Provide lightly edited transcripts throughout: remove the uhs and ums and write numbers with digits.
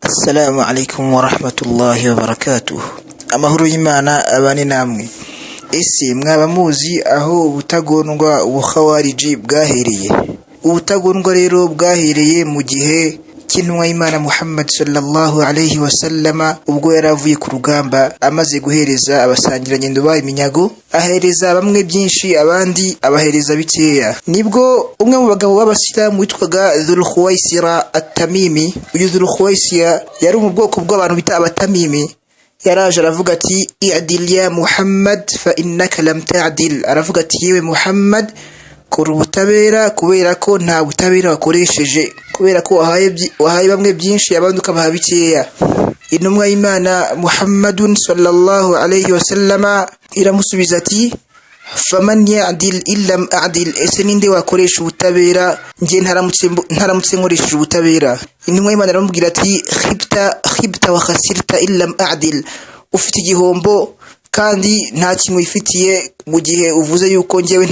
Assalamu alaikum warahmatullahi wabarakatuh. Amahoro y'Imana abane namwe. Ese mwaba muzi aho ubutagondwa, ubukhawariji bwahereye? Ubutagondwa rero bwahereye mu gihe cy'intumwa y'Imana Muhammad sallallahu alayhi wasallama, ubwo yari avuye ku rugamba amaze guhereza abasangirangendo bayo iminyago, ahereza bamwe byinshi, abandi abahereza bikeya. Nibwo umwe mu bagabo b'abasilamu witwaga Dhul Khuwaisira at-Tamimi, uyu Dhul Khuwaisira yari mu bwoko bw'abantu bita abatamimi, yaraje aravuga ati: "I'dil ya Muhammad, fa innaka lam ta'dil." Aravuga ati: "Yewe Muhammad, kora ubutabera, kubera ko nta butabera wakoresheje, kubera ko wahaye bamwe byinshi, abandi ukabaha bikeya." Intumwa y'Imana Muhammadun sallallahu alayhi wasallama iramusubiza ati: "Faman ya'dil illam a'dil?" Ese ninde wakoresha ubutabera njye ntaramutse nkoresheje ubutabera? Intumwa y'Imana aramubwira ati: "Khibta, khibta wa khasirta illam a'dil." Ufite igihombo kandi nta kintu wifitiye mu gihe uvuze yuko njyewe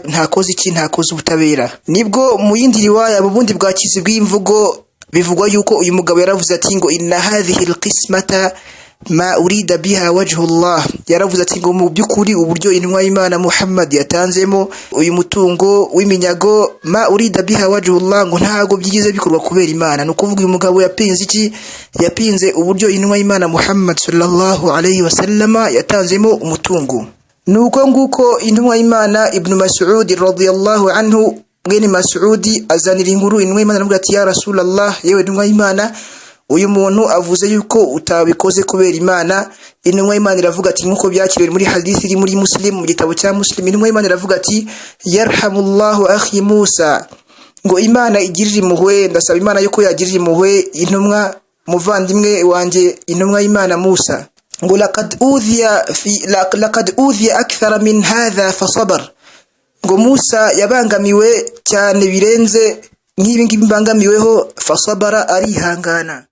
ntakoze iki, ntakoze ubutabera. Nibwo mu yindi riwaya, mu bundi bwakizi bw'imvugo, bivugwa yuko uyu mugabo yaravuze ati ngo: "Inna hadhihi alqismata ma urida biha wajhu Allah." Yaravuze ati ngo mu by'ukuri uburyo intumwa y'Imana Muhammad yatanzemo uyu mutungo w'iminyago, ma urida biha wajhu Allah, ngo ntago byigeze bikorwa kubera Imana. Ni ukuvuga uyu mugabo yapinze iki? Yapinze uburyo intumwa y'Imana Muhammad sallallahu alayhi wasallama yatanzemo umutungo. Nuko nguko intumwa y'Imana, Ibn Mas'ud radiyallahu anhu, mwene Mas'udi, azanira inkuru intumwa y'Imana, aravuga ati: "Ya Rasulallah, yewe intumwa y'Imana, uyu muntu avuze yuko utabikoze kubera Imana." Intumwa y'Imana iravuga ati, nk'uko byakiriwe muri hadith iri muri Muslim, mu gitabo cya Muslim, intumwa y'Imana iravuga ati: "Yarhamullahu akhi Musa," ngo Imana igirire impuhwe, ndasaba Imana yuko yagirira impuhwe intumwa muvandimwe wanjye, intumwa y'Imana Musa, ngo laqad udhiya akthara min hadha fasabar, ngo Musa yabangamiwe cyane birenze nk'ibi ngibi mbangamiweho, fasabara, arihangana.